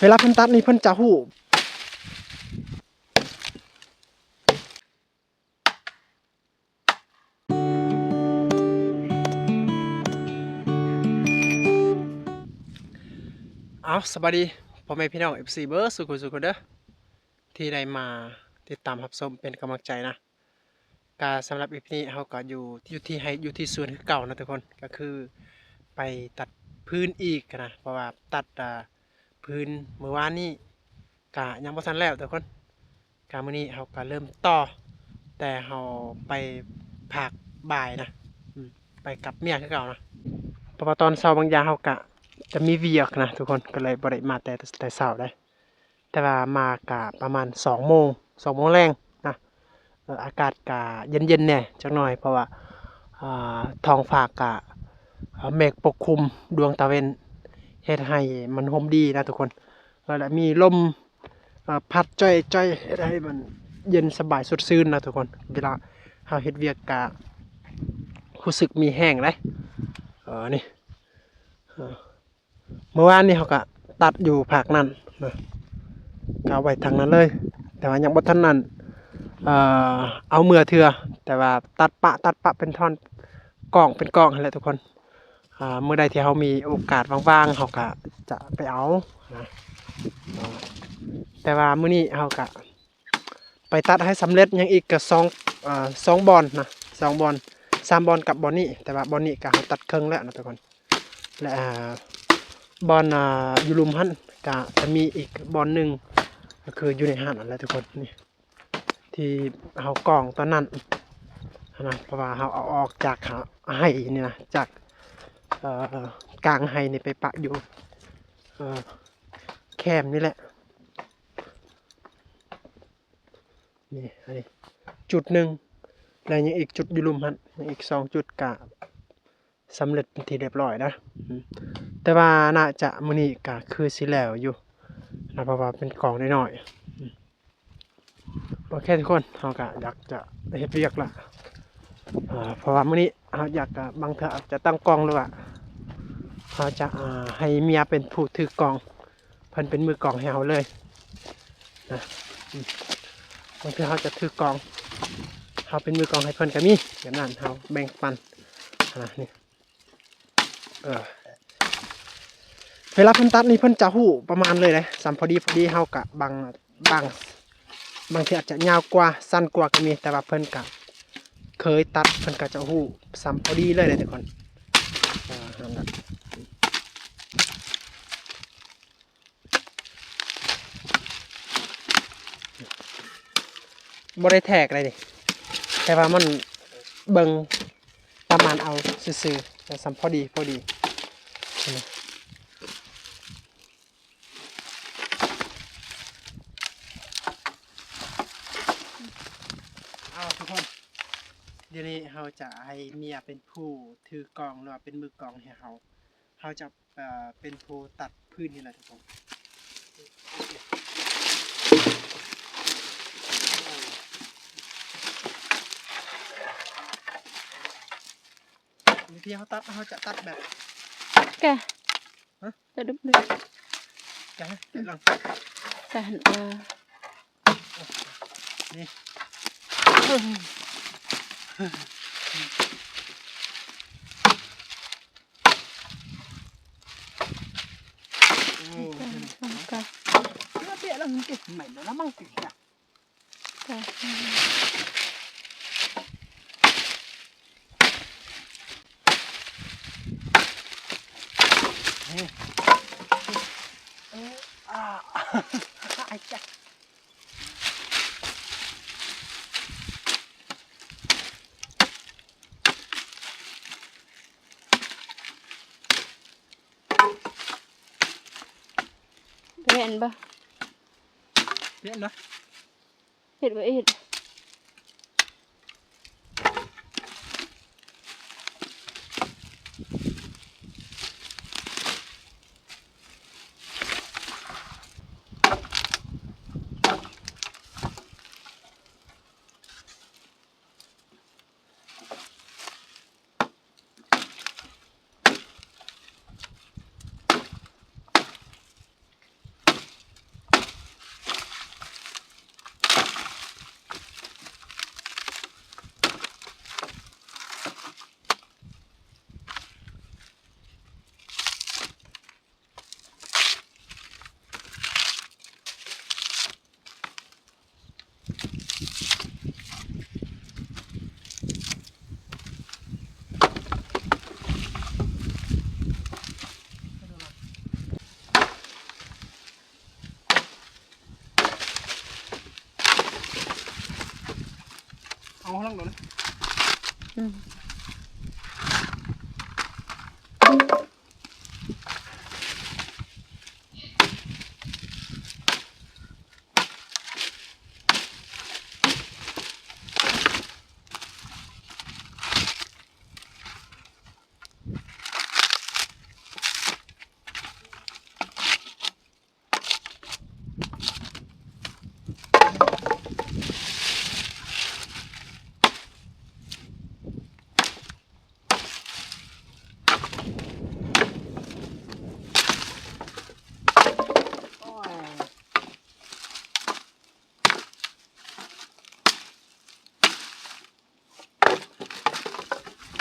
ເວລາເພິ່ນຕັດນີ້ເພິ່ນຈະຮູ້. ເອົາ ສະບາຍດີພໍ່ແມ່ພີ່ນ້ອງ ເອັຟຊີ ເບີດສູ່ຜູ້ສູ່ຄົນເດີ ທີ່ໄດ້ມາຕິດຕາມຮັບຊົມເປັນກຳລັງໃຈນະ. ກະສຳລັບອີພີນີ້ເຮົາກະຢູ່ ຢູ່ທີ່ໄຮ່ ຢູ່ທີ່ສວນຄືເກົ່ານະທຸກຄົນ ກະຄືໄປຕັດຟືນອີກນະ ເພາະວ່າຕັດ ອ່າ ຟືນມື້ວານນີ້ກະຍັງບໍ່ທັນແລ້ວທຸກຄົນ. ກະມື້ນີ້ເຮົາກະເລີ່ມຕໍ່ ແຕ່ເຮົາໄປພາກບ່າຍນະ ອືມ ໄປກັບເມຍຄືເກົ່ານະ ເພາະວ່າຕອນເຊົ້າບາງຢ່າງເຮົາກະຈະມີວຽກນະທຸກຄົນ ກະເລີຍບໍ່ໄດ້ມາແຕ່ ແຕ່ເຊົ້າເດ້. ແຕ່ວ່າມາກະປະມານສອງໂມງ ສອງໂມງແລງນະ ເອີ ອາກາດກະເຢັນໆແດ່ຈັກໜ່ອຍ ເພາະວ່າ ອ່າ ທ້ອງຟ້າກະ ເອີ ເມກປົກຄຸມດວງຕາເວັນ ເຮັດໃຫ້ມັນຮົ່ມດີນະທຸກຄົນ ເອີ ແລະ ມີລົມ ເອີ ພັດຈ່ອຍໆ ເຮັດໃຫ້ມັນເຢັນສະບາຍສົດຊື່ນນະທຸກຄົນ. ເວລາເຮົາເຮັດວຽກກະຮູ້ສຶກມີແຮງເດ້ ເອີ ນີ້ ເອີ ເມື່ອວານນີ້ເຮົາກະຕັດຢູ່ພາກນັ້ນນະ ກະເອົາໄວ້ທາງນັ້ນເລີຍ ແຕ່ວ່າຍັງບໍ່ທັນນັ້ນ ເອີ ເອົາເມືອເທື່ອ ແຕ່ວ່າຕັດປະ ຕັດປະເປັນທ່ອນ ກ້ອງເປັນກ້ອງຫັ້ນແຫຼະທຸກຄົນ. ອ່າ ມື້ໃດທີ່ເຮົາມີໂອກາດວ່າງໆ ເຮົາກະຈະໄປເອົານະ ເອີ ແຕ່ວ່າມື້ນີ້ເຮົາກະ ໄປຕັດໃຫ້ສຳເລັດ ຍັງອີກກະສອງ ເອີ ສອງບ່ອນນະ ສອງບ່ອນ ສາມບ່ອນກັບບ່ອນນີ້ ແຕ່ວ່າບ່ອນນີ້ກະເຮົາຕັດເຄິ່ງແລ້ວນະທຸກຄົນ ແລະ ອ່າ ບ່ອນ ອ່າ ຢູ່ລຸ່ມຫັ້ນກະຈະມີອີກບ່ອນໜຶ່ງ ກະຄືຢູ່ໃນຫັ້ນຫັ້ນແຫຼະທຸກຄົນ ນີ້ ທີ່ເຮົາກ້ອງຕອນນັ້ນຫັ້ນນະ ເພາະວ່າເຮົາເອົາອອກຈາກໄຮ່ນີ້ນະ ຈາກ ເອີ ກາງໄຮ່ນີ້ໄປປະຢູ່ ເອີ ແຄມນີ້ແຫຼະ. ນີ້ ອັນນີ້ຈຸດໜຶ່ງ ແລະ ຍັງອີກຈຸດຢູ່ລຸ່ມຫັ້ນ ຍັງອີກສອງຈຸດກະສຳເລັດເປັນທີ່ຮຽບຮ້ອຍນະ ອືມ ແຕ່ວ່າໜ້າຈະມື້ນີ້ກະຄືຊິແລ້ວຢູ່ນະ ເພາະວ່າເປັນກອງນ້ອຍໆ ອືມ ໂອເຄທຸກຄົນ ເຮົາກະຢາກຈະໄປເຮັດວຽກລະ ເພາະວ່າມື້ນີ້ເຮົາຢາກ ບາງເທື່ອອາດຈະຕັ້ງກ້ອງ ຫຼືວ່າເຮົາຈະ ໃຫ້ເມຍເປັນຜູ້ຖືກ້ອງ ເພິ່ນເປັນມືກ້ອງໃຫ້ເຮົາເລີຍນະ ອືມ ບາງເທື່ອເຮົາຈະຖືກ້ອງ ເຮົາເປັນມືກ້ອງໃຫ້ເພິ່ນກະມີ ແບບນັ້ນເຮົາແບ່ງປັນ ອາ ນີ້ ເອີ ເວລາເພິ່ນຕັດນີ້ເພິ່ນຈະຮູ້ປະມານເລີຍເດ້ ສ່ຳພໍດີພໍດີ ເຮົາກະບາງ ບາງ ບາງເທື່ອອາດຈະຍາວກວ່າ ສັ້ນກວ່າກະມີ ແຕ່ວ່າເພິ່ນກະເຄີຍຕັດ ເພິ່ນກະຈະຮູ້ສ່ຳພໍດີເລີຍເດ້ທຸກຄົນ ເອີ ຫັ້ນລະ. ບໍ່ໄດ້ແທກໃດນີ້ ແຕ່ວ່າມັນເບິ່ງປະມານເອົາຊື່ໆ ແຕ່ສ່ຳພໍດີພໍດີ. ເອົາທຸກຄົນ ດຽວນີ້ເຮົາຈະໃຫ້ເມຍເປັນຜູ້ຖືກ້ອງ ຫຼືວ່າເປັນມືກ້ອງໃຫ້ເຮົາ ເຮົາຈະ ເປັນຜູ້ຕັດຟືນນີ້ແຫຼະທຸກຄົນ. ວິທີເຮົາຕັດ ເຮົາຈະຕັດແບບ ກະ ຮະ? ກະດຸບເລີຍ ກະ ກະ ກະ ນີ້ ໂອ້ ເຫັນບໍ່? ເຫັນນະ? ເຮັດບໍ່ເຮັດ? ໂ ເອົາລັງໂດນ ອືມ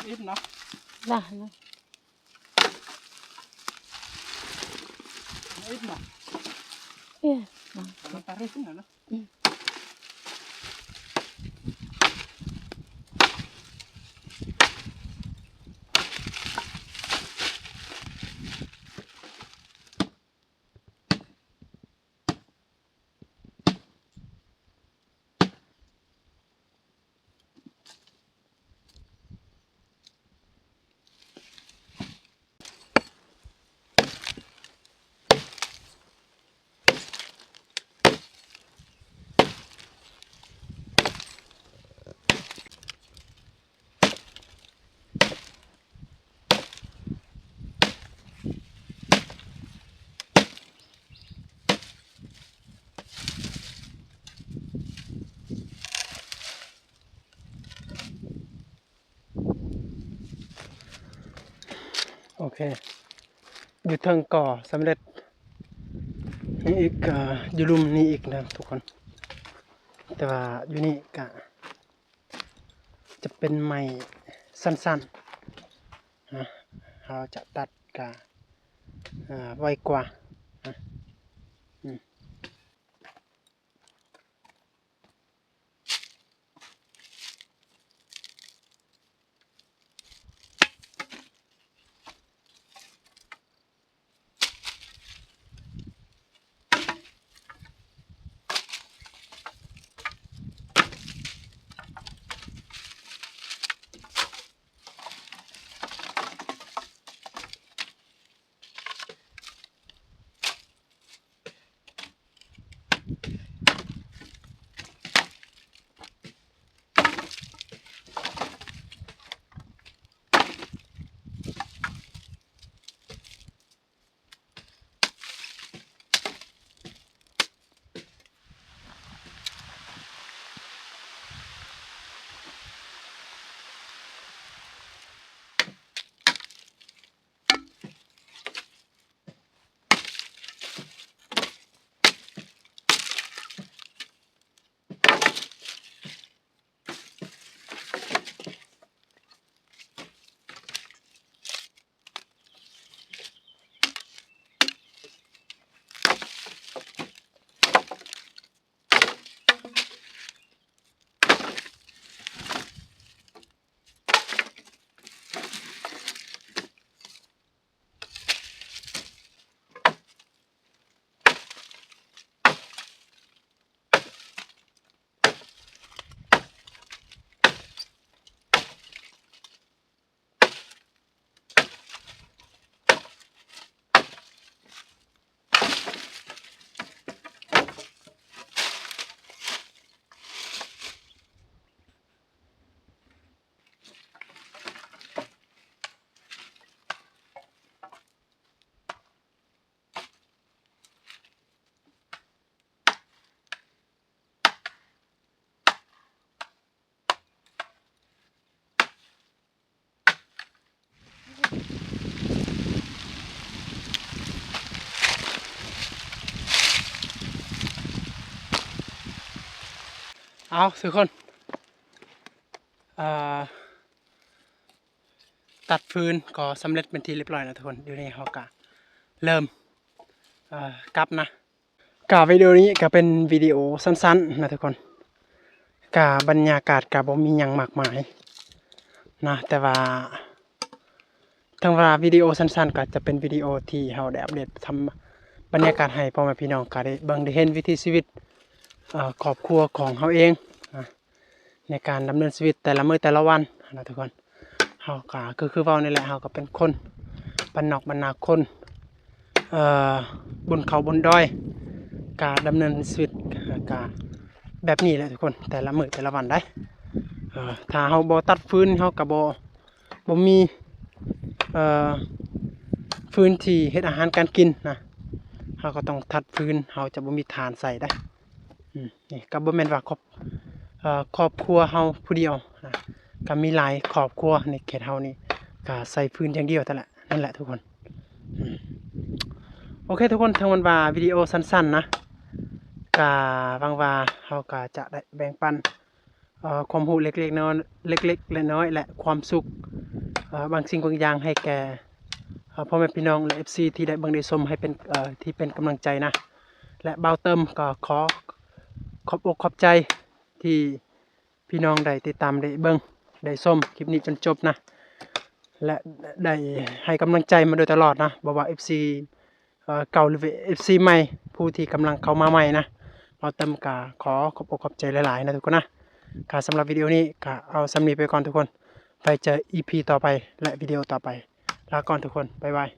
ອີ່ມເນາະ ລະ Ito na. Yeah. Matarik na, no? Mm. ໂອເຄ ຢູ່ເທິງກໍສຳເລັດ ນີ້ອີກ ເອີ ຢູ່ລຸ່ມນີ້ອີກນະທຸກຄົນ ແຕ່ວ່າຢູ່ນີ້ກະຈະເປັນໄມ້ສັ້ນໆ ນະ ເຮົາຈະຕັດກະ ເອີ ໄວກວ່າ ນະ ອືມ.ເອົາ ທຸກຄົນ ເອີ ຕັດຟືນກໍສຳເລັດເປັນທີ່ລຽບຮ້ອຍແລ້ວທຸກຄົນ. ດຽວນີ້ເຮົາກະເລີ່ມ ເອີ ກັບນະ. ກະວິດີໂອນີ້ກະເປັນວິດີໂອສັ້ນໆນະທຸກຄົນ. ກະບັນຍາກາດກະບໍ່ມີຫຍັງມາກມາຍນະ ແຕ່ວ່າ ເຖິງວ່າວິດີໂອສັ້ນໆ ກໍຈະເປັນວິດີໂອທີ່ເຮົາໄດ້ອັບເດດທຳບັນຍາກາດໃຫ້ພໍ່ແມ່ພີ່ນ້ອງກໍໄດ້ເບິ່ງໄດ້ເຫັນວິຖີຊີວິດ ເອີ ຄອບຄົວຂອງເຮົາເອງນະ. ໃນການດຳເນີນຊີວິດແຕ່ລະມື້ແຕ່ລະວັນນະທຸກຄົນ. ເຮົາກໍຄື ຄືເວົ້ານີ້ແຫຼະ ເຮົາກໍເປັນຄົນບ້ານນອກບ້ານນາ ຄົນ ເອີ ບົນເຂົາບົນດອຍ ກະດຳເນີນຊີວິດກະແບບນີ້ແຫຼະທຸກຄົນ ແຕ່ລະມື້ແຕ່ລະວັນໄດ໋. ເອີ ຖ້າເຮົາບໍ່ຕັດຟືນ ເຮົາກະບໍ່ ບໍ່ມີ ເອີ ຟືນທີ່ເຮັດອາຫານການກິນນະ ເຮົາກໍຕ້ອງຕັດຟືນ ເຮົາຈະບໍ່ມີຖ່ານໃຊ້ໄດ໋. ອືມ ນີ້ກໍບໍ່ແມ່ນວ່າຄອບ ເອີ ຄອບຄົວເຮົາຜູ້ດຽວນະ ກໍມີຫຼາຍຄອບຄົວໃນເຂດເຮົານີ້ ກໍໃຊ້ຟືນຢ່າງດຽວນັ້ນແຫຼະ ນັ້ນແຫຼະທຸກຄົນ. ອືມ ໂອເຄທຸກຄົນ ເຖິງແມ່ນວ່າວິດີໂອສັ້ນໆນະ ກໍຫວັງວ່າເຮົາກໍຈະໄດ້ແບ່ງປັນ ເອີ ຄວາມຮູ້ເລັກໆນ້ອຍໆ ເລັກໆນ້ອຍໆ ແລະ ຄວາມສຸກ ເອີ ບາງສິ່ງບາງຢ່າງໃຫ້ແກ່ ເອີ ພໍ່ແມ່ພີ່ນ້ອງ ແລະ ເອັຟຊີ ທີ່ໄດ້ເບິ່ງໄດ້ຊົມ ໃຫ້ເປັນ ເອີ ທີ່ເປັນກຳລັງໃຈນະ ແລະ ບ່າວເຕີມກໍຂໍຂອບອົກຂອບໃຈທີ່ພີ່ນ້ອງໄດ້ຕິດຕາມໄດ້ເບິ່ງໄດ້ຊົມຄລິບນີ້ຈົນຈົບນະ ແລະ ໄດ້ໃຫ້ກຳລັງໃຈມາໂດຍຕະຫຼອດນະ ບໍ່ວ່າເອັຟຊີ ເອີ ເກົ່າ ຫຼື ເອັຟຊີ ໃໝ່ ຜູ້ທີ່ກຳລັງເຂົ້າມາໃໝ່ນະ ບ່າວເຕີມກໍຂໍຂອບອົກຂອບໃຈຫຼາຍໆນະທຸກຄົນນະ. ກໍສຳລັບວິດີໂອນີ້ກໍເອົາສ່ຳນີ້ໄປກ່ອນທຸກຄົນ ໄວ້ເຈີອີພີຕໍ່ໄປ ແລະ ວິດີໂອຕໍ່ໄປ ລາກ່ອນທຸກຄົນ ບາຍບາຍ.